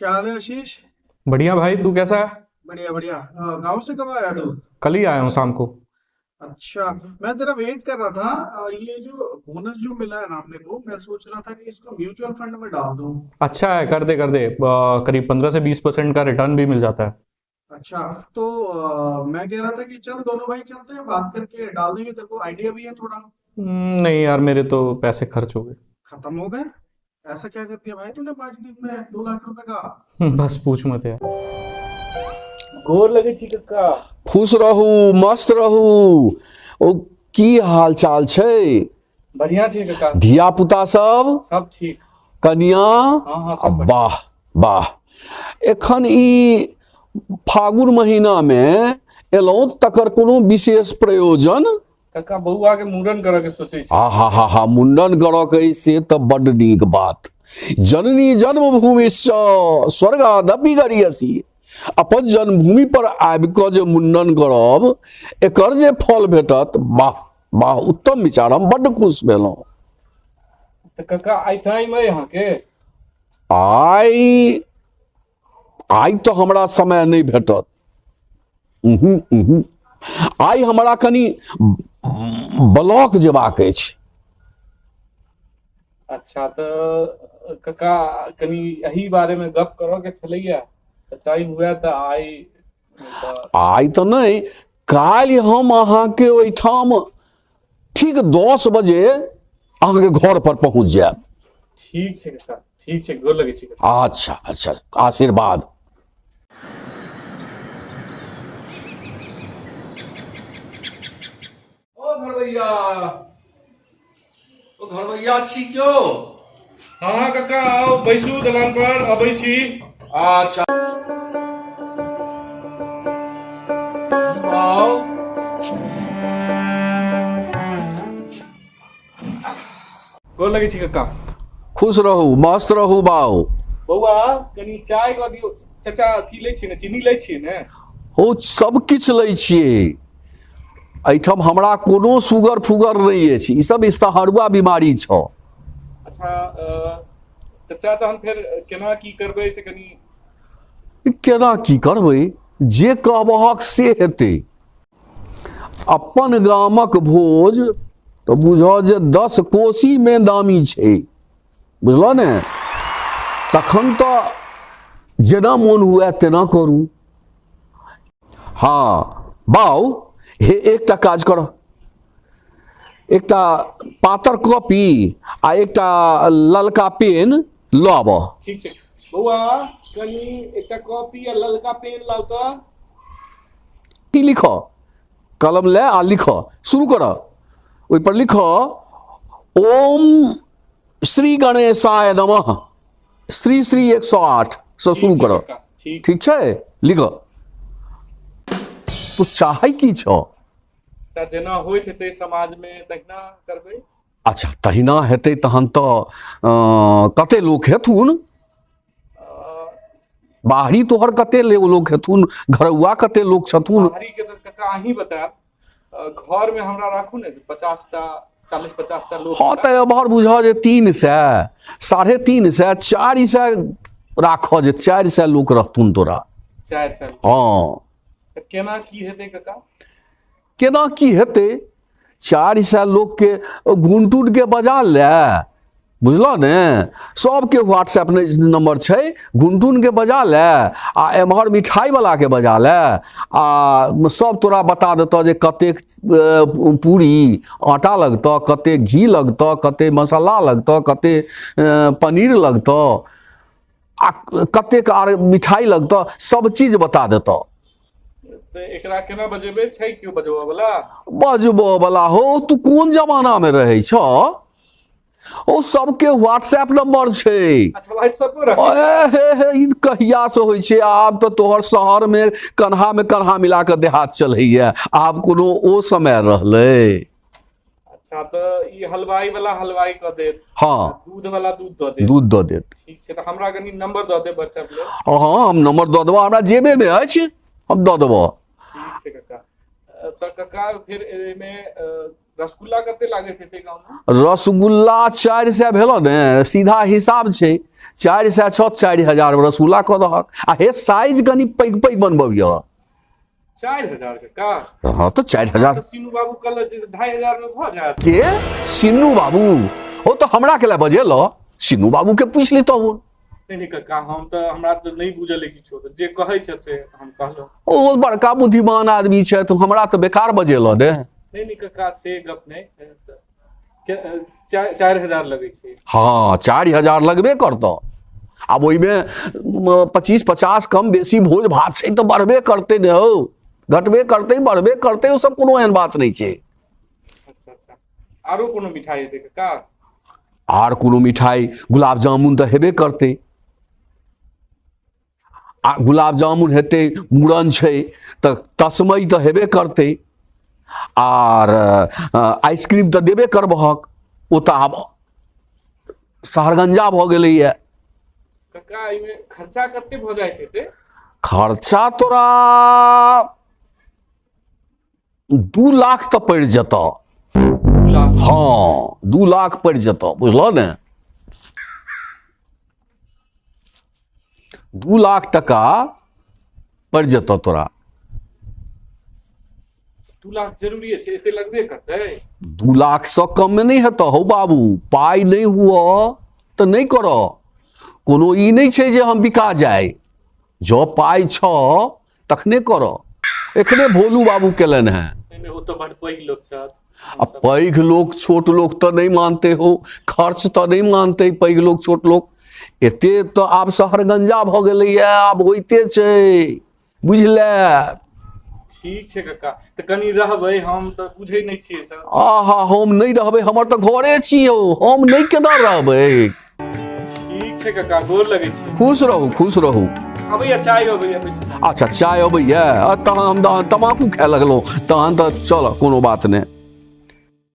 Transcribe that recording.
क्या हाल है आशीष। बढ़िया भाई, तू कैसा है? बढ़िया बढ़िया। गांव से कब आया तू? कल ही आया हूँ शाम को। अच्छा। मैं तेरा वेट कर रहा था। ये जो बोनस जो मिला है ना अपने को, मैं सोच रहा था कि इसको म्यूचुअल फंड में डाल दूं। अच्छा है, कर दे कर दे। करीब 15 से 20% का रिटर्न भी मिल जाता है। अच्छा। तो मैं कह रहा था कि चल दोनों भाई चलते हैं, बात करके डाल देंगे। तेरे को आइडिया भी है थोड़ा। नहीं यार, मेरे तो पैसे खर्च हो गए। खत्म हो गए? ऐसा क्या कर दिया भाई तूने 5 दिन में 2 लाख रुपए का? बस पूछ मत यार। गोर लगै छी कक्का। खुश रहू, मस्त रहू। ओ की हाल चाल छै? बढ़िया छै कक्का। धिया पुता सब? सब ठीक। कनिया? हाँ हाँ, सब बढ़िया। वाह वाह। एखन ई फागुन महीना मे एलहुँ तकर कोनो विशेष प्रयोजन? कक्का, बौआ के मूड़न करऽ के सोचै छी। आ हा हा हा, मुंडन करऽ के अछि से तऽ बड्ड नीक बात। जननी जन्मभूमि स्वर्गादपि गरीयसी। अपन जन्मभूमि पर आबि कऽ जे मुंडन करब, एकर जे फल भेटत, वाह वाह, उत्तम विचार। हम बड्ड खुश भेलहुँ। तऽ कक्का, आइ टाइम अइ अहाँके? आइ आइ तऽ हमरा समय नहि भेटत। उहूँ उहूँ, आइ हमरा कनि ब्लॉक जेबाक अछि। अच्छा, तऽ कक्का कनि एहि बारे मे गप करऽ के छलैया, तऽ टाइम हुए तऽ आइ तऽ आइ तऽ नहि, काल्हि हम अहाँके ओहिठाम ठीक 10 बजे अहाँके घर पर पहुँच जायब। ठीक छै कक्का, ठीक छै। गोर लगै छी कक्का। अच्छा अच्छा, आशीर्वाद। ओ घरवैया, ओ घरवैया छी क्यो? हँ हँ कक्का, आउ बैसू दलान पर, अबै छी। अच्छा, आउ। गोर लगै छी कक्का। खुश रहू, मस्त रहू बाउ। बौआ, कनि चाय कऽ दियौ। चाचा, अथी लै छियै ने, चीनी लै छियै ने? ओ सब किछु लै छियै। एहिठाम हमरा कोनो सुगर फुगर नहि अछि, ई सब शहरुआ बीमारी छौ। अच्छा चचा, तहन फेर केना की करबै से कनि। केना की करबै? जे कहबहक से हेतै। अपन गामक भोज तऽ बुझऽ जे 10 कोसीमे दामी छै, बुझलऽ ने? तखन तऽ जेना मोन हुए तेना करू। हँ बाउ, हे एकटा काज कर, एकटा पातर कॉपी आ एकटा ललका पेन लऽ आबह। ठीक छै। बौआ, कनि एकटा कॉपी आ ललका पेन लाउ तऽ। की लिख? कलम ले आ लिख शुरू कर। ओहिपर लिख, ओम श्री गणेशाय नमः श्री श्री 108 से शुरू कर। ठीक। ठीक छै, लिख। तू चाहै की छौ? जेना होइत हेतै समाजमे तहिना करबै। अच्छा, तहिना हेतै। तहन तऽ कते लोक हेथुन बाहरी तोहर? कते लोक हेथुन? घरौआ कते लोक छथुन? बाहरी के तऽ कका अहीं बतायब। घर में हमरा राखू ने 50 टा, 40-50 टा लोक। हँ, तऽ एम्हर बुझऽ जे 300, 350, 400 राखऽ जे 400 लोक रहथुन तोरा। 400? हँ। तऽ केना की हेतै कका? केना की हेतै? 400 लोकके घुनटुनके बजा ले, बुझलऽ ने? सबके व्हाट्सएप नंबर छै। घुनटुनके बजा ले आ एम्हर मिठाइवलाके बजा ले आ सब तोरा बता देतऽ जे कतेक पूरी आटा लगतऽ, कतेक घी लगतऽ, कतेक मसाला लगतऽ, कतेक पनीर लगतऽ आ कतेक आर मिठाइ लगतऽ, सब चीज बता देतऽ। तऽ एकरा केना बजेबै? छै केओ बजबऽ वाला? बजबऽ वाला हो, तू कोन जमानामे रहै छऽ? ओ सबके व्हाट्सएप नंबर छै। अच्छा, व्हाट्सएपो रख। ए हे हे, ई कहिया से होइ छै? आब तऽ तोहर शहर मे कन्हा मे कन्हा मिला कऽ देहात चलैया। आब कोनो ओ समय रहलै? अच्छा, तऽ ई हलवाई वाला हलवाई कऽ देत? हँ। दूध वाला दूध दऽ देत? दूध दऽ देत। ठीक छै, तऽ हमरा कनि नंबर दऽ देब व्हाट्सएप लेल। हँ, हम नंबर दऽ देबऽ, हमरा जेबे मे अछि, हम दऽ देबऽ। ठीक छै कक्का। तऽ कक्का, फेर एहिमे रसगुल्ला कते लागैत हेतै गाँवमे? रसगुल्ला 400 भेलो ने, सीधा हिसाब छै, 400 छौ, 4000 रसगुल्ला कऽ दहक। आ हे, साइज कनि पैघ पैघ बनबबिह। 4000 कका? हँ तऽ 4000। तऽ सीनू बाबू कहलक जे 2500 मे भऽ जायत। के सिन्नू बाबू? ओ तऽ हमरा के लए बजेलो, सिन्नू बाबू के पूछि लितहुँ। नहि नहि कका, हम तऽ हमरा तऽ नहि बुझल अइ किछो, तऽ जे कहै छथि से हम कहलहुँ। ओ बड़का बुद्धिमान आदमी छथि, हमरा तऽ बेकार बजेलो ने। नहि नहि कका, से गप नहि, 4000 लगै छै। हँ, 4000 लगबे करतऽ। आब ओहिमे 25-50 कम बेसी भोज भात छै तऽ बढ़बे करतै ने हौ, घटबे करतै बढ़बे करतै, ओ सब कोनो एहन बात नहि छै। अच्छा अच्छा, आरो कोनो मिठाइ हेतै कका? आर कोनो मिठाइ, गुलाब जामुन तऽ हेबे करतै। आ गुलाब जामुन हेतै, मूड़न छै तऽ तस्मई तऽ हेबे करतै, आर आइसक्रीम तऽ देबे करबहक, ओ तऽ आब शहरगंजा भऽ गेलैए। कका, एहिमे खर्चा कते भऽ जाइत हेतै? खर्चा तोरा 2 लाख तऽ पड़ि जेतऽ। 2 लाख? हँ, 2 लाख पड़ि जेतऽ, बुझलह ने? 2 लाख टका पड़ि जेतऽ तोरा। 2 लाख जरूरी छै? एते लगबे करतै? 2 लाखसँ कममे नहि हेतऽ हौ बाबू। पाइ नहि हुअ तऽ नहि करऽ। कोनो ई नहि छै जे हम बिका जाय। जँ पाइ छऽ तखने करऽ। एखने भोलू बाबू केलनि हेँ। नहि नहि, ओ तऽ बड पैघ लोक छथि। आ पैघ लोक छोट लोक तऽ नहि मानते हो, खर्च तऽ नहि मानते पैघ लोक छोट लोक। एते तऽ आब शहरगंजा भऽ गेलैए, आब होइते छै, बुझले? ठीक छै कका, तऽ कनि रहबै, हम तऽ बुझै नहि छियै सर। आहा, हम नहि रहबै? हमर तऽ घरे छी यौ, हम नहि केना रहबै? ठीक छै कका, गोर लगै छी। खुश रहू, खुश रहू। अबैया चाय, अबैया, बैसू। अच्छा, चाय अबैया। तहन हम तमाकू खाय लगलहुँ, तहन तऽ चल, कोनो बात नहि।